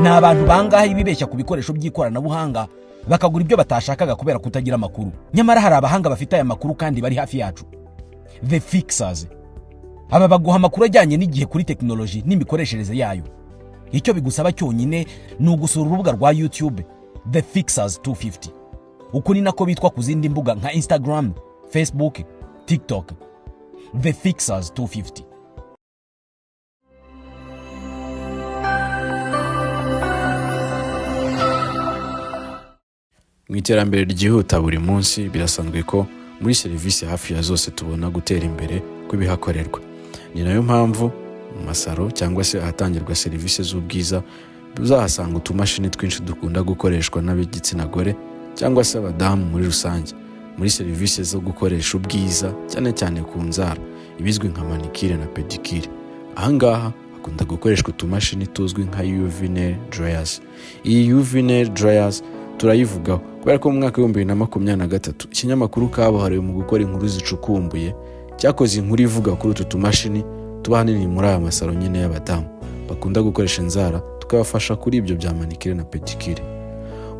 Ni abantu bangahe bibeshya ku bikoresho by'ikoranabuhanga, bakagura ibyo batashakaga kubera kutagira amakuru? Nyamara hari abahanga bafite aya makuru kandi bari hafi yacu, The Fixers. Aba baguha amakuru ajyanye n'igihe kuri tekinoloji n'imikoreshereze yayo. Icyo bigusaba cyonyine ni ugusura urubuga rwa YouTube The Fixers 250. Uku ni nako bitwa ku zindi mbuga nka Instagram, Facebook, TikTok, The Fixers 250. Mu iterambere ryihuta buri munsi, birasanzwe ko muri serivisi hafi ya zose tubona gutera imbere kw'ibihakorerwa. Ni nayo mpamvu mu masaro cyangwa se ahatangirwa serivisi z'ubwiza uzahasanga utumashini twinshi dukunda gukoreshwa n'ab'igitsina gore cyangwa se abadamu muri rusange, muri serivisi zo gukoresha ubwiza, cyane cyane ku nzara, ibizwi nka manicure na pedicure. Ahangaha hakunda gukoreshwa utumashini tuzwi nka UV nail dryers. Iyi UV nail dryers turayivugaho kubera ko mu mwaka w'2023 ikinyamakuru kabuhariwe mu gukora inkuru zicukumbuye cyakoze inkuru ivuga kuri utu tumashini tuba ahanini muri aya masaro nyine y'abadamu bakunda gukoresha inzara, tukabafasha kuri ibyo bya manicure na pedicure.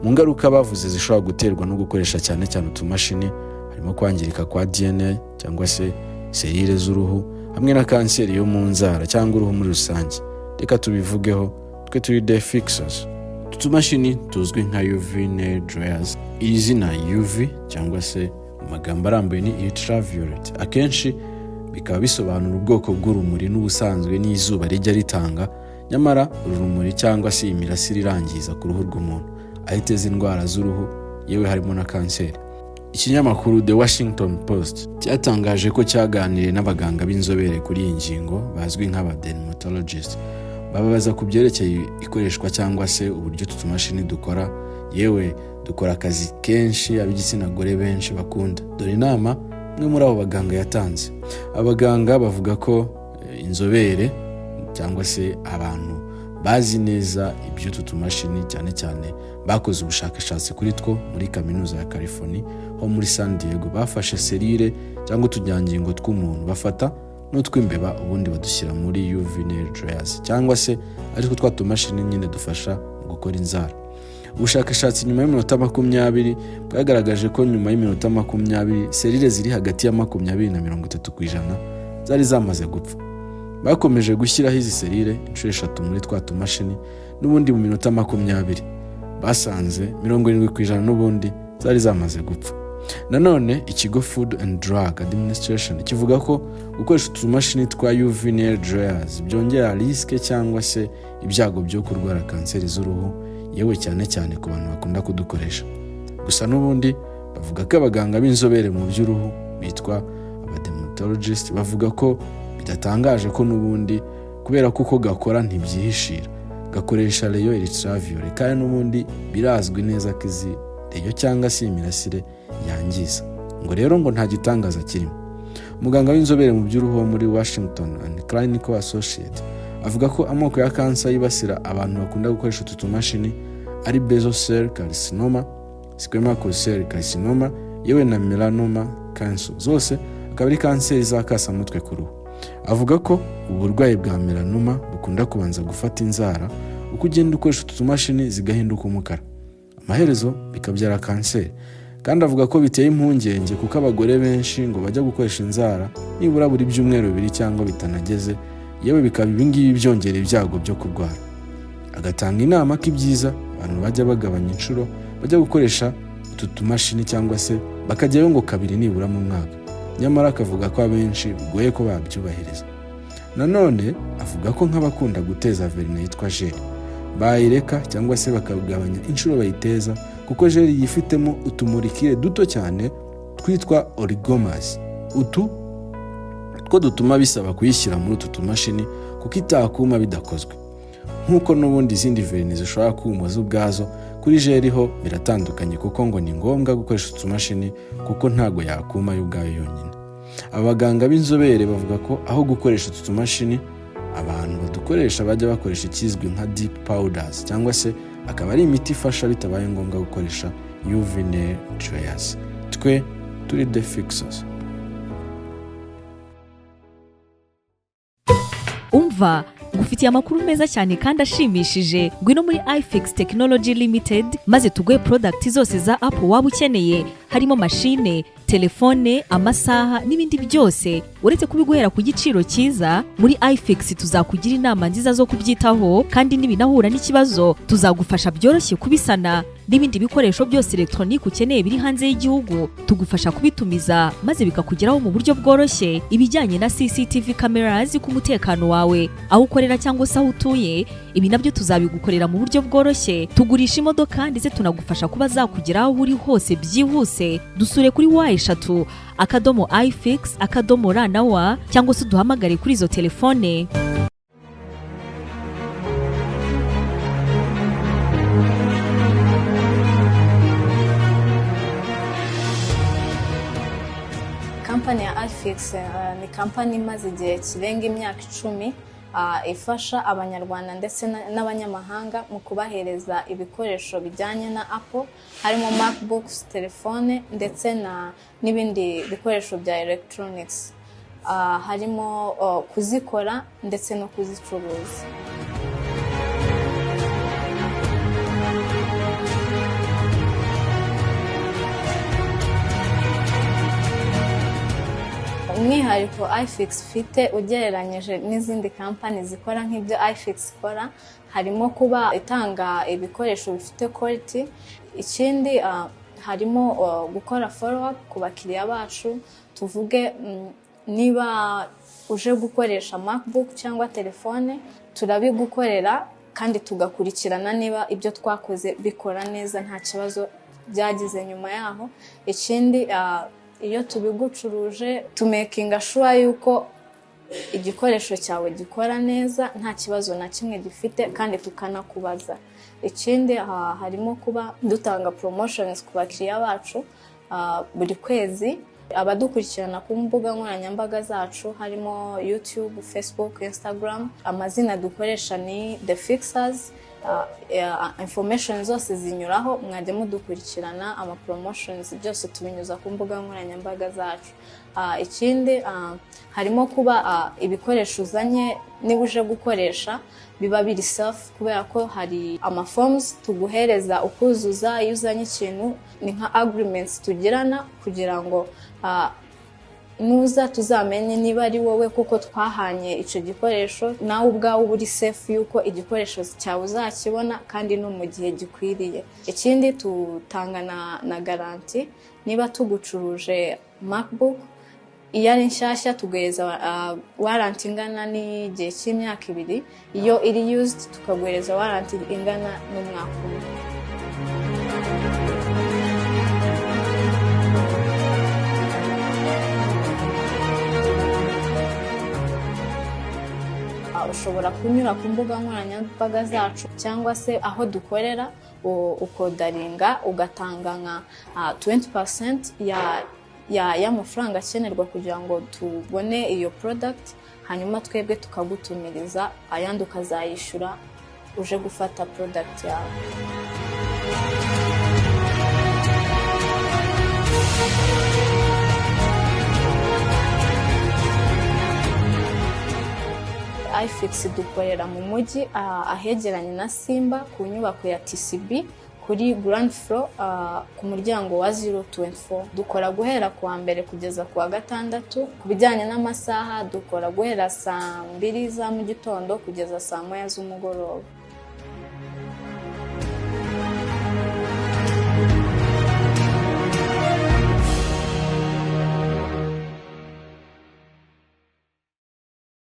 Mu ngaruka bavuze zishobora guterwa no gukoresha cyane cyane utumashini harimo kwangirika kwa DNA cyangwa se serire z'uruhu, hamwe na kanseri yo mu nzara cyangwa uruhu muri rusange. Reka tubivugeho twe turi The Fixers. Utu tumashini tuzwi nka UV nail dryers, iri zina UV cyangwa se mu magambo arambuye ni ultraviolet, akenshi bikaba bisobanura ubwoko bw'urumuri n'ubusanzwe n'izuba rijya ritanga. Nyamara uru rumuri cyangwa se imirasire irangiza ku ruhu rw'umuntu, aho iteza indwara z'uruhu, yewe harimo na kanseri. Ikinyamakuru The Washington Post cyatangaje ko cyaganiriye n'abaganga b'inzobere kuri iyi ngingo bazwi nk'abadermatologist, bababaza ku byerekeye ikoreshwa cyangwa se uburyo utu tumashini dukora, yewe dukora akazi kenshi ab'igitsina gore benshi bakunda. Dore inama umwe muri abo baganga yatanze. Abaganga bavuga ko inzobere cyangwa se abantu bazi neza iby'utu tumashini, cyane cyane bakoze ubushakashatsi kuri two muri Kaminuza ya California ho muri San Diego, bafashe serire cyangwa utunyangingo tw'umuntu, bafata n'utw'imbeba, ubundi badushyira muri UV nail dryers cyangwa se ariko twa tumashini nyine dufasha mu gukora inzara. Ubushakashatsi nyuma y'iminota 20 bwagaragaje ko nyuma y'iminota 20 serire ziri hagati ya 20 na 30% zari zamaze gupfa. Bakomeje gushyiraho izi serire inshuro eshatu muri twa tumashini n'ubundi mu minota 20 basanze 70% n'ubundi zari zamaze gupfa. Nanone ikigo Food and Drug Administration kivuga ko gukoresha utumashini twa UV nail dryers byongera risque cyangwa se ibyago byo kurwara kanseri z'uruhu, yewe cyane cyane ku bantu bakunda kudukoresha. Gusa n'ubundi bavuga ko abaganga b'inzobere mu by'uruhu bitwa abadermatologist bavuga ko bidatangaje ko n'ubundi, kubera ko uko gakora ntibyihishira, gakoresha rayon ultraviolet, kandi n'ubundi birazwi neza ko izi rayon cyangwa se imirasire yangiza. Ngo rero ngo nta gitangaza kirimo. Muganga w'inzobere mu by'uruhu wo muri Washington and Clinical Associate avuga ko amoko ya kansa yibasira abantu bakunda gukoresha utu tumashini ari basal cell carcinoma, squamous cell carcinoma, yewe na melanoma cancer, zose akaba ari kanseri z'akasamutwe ku ruhu. Avuga ko ubu burwayi bwa melanoma bukunda kubanza gufata inzara, uko ugenda ukoresha utu tumashini zigahinduka umukara, amaherezo bikabyara kanseri. Kandi avuga ko biteye impungenge kuko abagore benshi ngo bajya gukoresha inzara nibura buri byumweru 2 cyangwa bitanageze, yewe bikaba ibingibi byongera ibyago byo kurwara. Agatanga inama ko ibyiza abantu bajya bagabanya inshuro bajya gukoresha utu tumashini cyangwa se bakajyayo ngo kabiri nibura mu mwaka. Nyamara akavuga ko abenshi bigoye ko babyubahiriza. Nanone avuga ko nk'abakunda guteza vernis yitwa gel bayireka cyangwa se bakagabanya inshuro bayiteza, kuko gel yifitemo utumolecule duto cyane twitwa oligomers, utu two dutuma bisaba kuyishyira muri utu tumashini kuko itakuma bidakozwe. Nk'uko n'ubundi izindi vernis zishobora kuma zo ubwazo, kuri gel ho biratandukanye, kuko ngo ni ngombwa gukoresha utumashini kuko ntago yakuma yo ubwayo yonyine. Abaganga b'inzobere bavuga ko aho gukoresha utu tumashini, abantu badukoresha bajya bakoresha ikizwi nka dip powders, cyangwa se akaba ari imiti ifasha bitabaye ngombwa gukoresha UV nail dryers. Twe turi The Fixers. Umva Ngufitiye amakuru meza cyane kandi ashimishije. Ngwino muri iFix Technology Limited maze tuguhe product zose za Apple waba ukeneye, harimo mashine, telefone, amasaha n'ibindi byose. Uretse kubiguhera ku giciro cyiza, muri iFix tuzakugira inama nziza zo kubyitaho, kandi nibinahura n'ikibazo tuzagufasha byoroshye kubisana. N'ibindi bikoresho byose elegitoronike ukeneye biri hanze y'igihugu tugufasha kubitumiza maze bikakugeraho mu buryo bworoshye. Ibijyanye na CCTV cameras ku mutekano wawe aho ukorera cyangwa se aho utuye, ibi nabyo tuzabigukorera mu buryo bworoshye. Tugurisha imodoka ndetse tunagufasha kuba zakugera aho uri hose byihuse. Dusure kuri www.ifix.rw cyangwa se uduhamagare kuri izo telefone. Kampani ya iFix ni kampani imaze igihe kirenga imyaka 10 ifasha Abanyarwanda ndetse n'abanyamahanga mu kubahereza ibikoresho bijyanye na Apple, harimo MacBooks, telefone ndetse n'ibindi bikoresho bya electronics, harimo kuzikora ndetse no kuzicuruza. Umwihariko iFix ifite ugereranyije n'izindi kampani zikora nk'ibyo iFix ikora, harimo kuba itanga ibikoresho bifite quality. Ikindi harimo gukora follow up ku bakiriya bacu. Tuvuge niba uje gukoresha MacBook cyangwa telefone, turabigukorera kandi tugakurikirana niba ibyo twakoze bikora neza, nta kibazo byagize nyuma yaho. Ikindi, iyo tubigucuruje tumakinga sure yuko igikoresho cyawe gikora neza, nta kibazo na kimwe gifite, kandi tukanakubaza. Ikindi harimo kuba dutanga promotions ku bakiriya bacu buri kwezi. Abadukurikirana ku mbuga nkoranyambaga zacu, harimo YouTube, Facebook, Instagram, amazina dukoresha ni The Fixers. Information zose zinyuraho, mwajya mudukurikirana, ama promotions byose tubinyuza ku mbuga nkoranyambaga zacu. Ikindi harimo kuba ibikoresho uzanye, niba uje gukoresha, biba biri safe, kubera ko hari ama forms tuguhereza ukuzuza iyo uzanye ikintu. Ni nka agreements tugirana kugira ngo nuza tuzamenye niba ari wowe kuko twahanye icyo gikoresho, nawe ubwawe uba uri safe yuko igikoresho cyawe uzakibona kandi no mu gihe gikwiriye. Ikindi tutanga na garanti. Niba tugucuruje MacBook, iyo ari nshyashya tuguhereza warranty ingana n'igihe cy'imyaka 2, iyo iri used tukaguhereza warranty ingana n'umwaka umwe. Ushobora kunyura ku mbuga nkoranyambaga zacu cyangwa se aho dukorera, ukaorderinga, ugatanga nka 20% ya y'amafaranga akenerwa kugira ngo tubone iyo product, hanyuma twebwe tukagutumiriza, ayandi ukazayishyura uje gufata product yawe. iFix dukorera mu mujyi ahegeranye na Simba, ku nyubako ya TCB, kuri ground floor, ku muryango wa 024. Dukora guhera ku wa mbere kugeza ku wa gatandatu. Ku bijyanye n'amasaha, dukora guhera saa 2 za mu gitondo kugeza saa 1 z'umugoroba.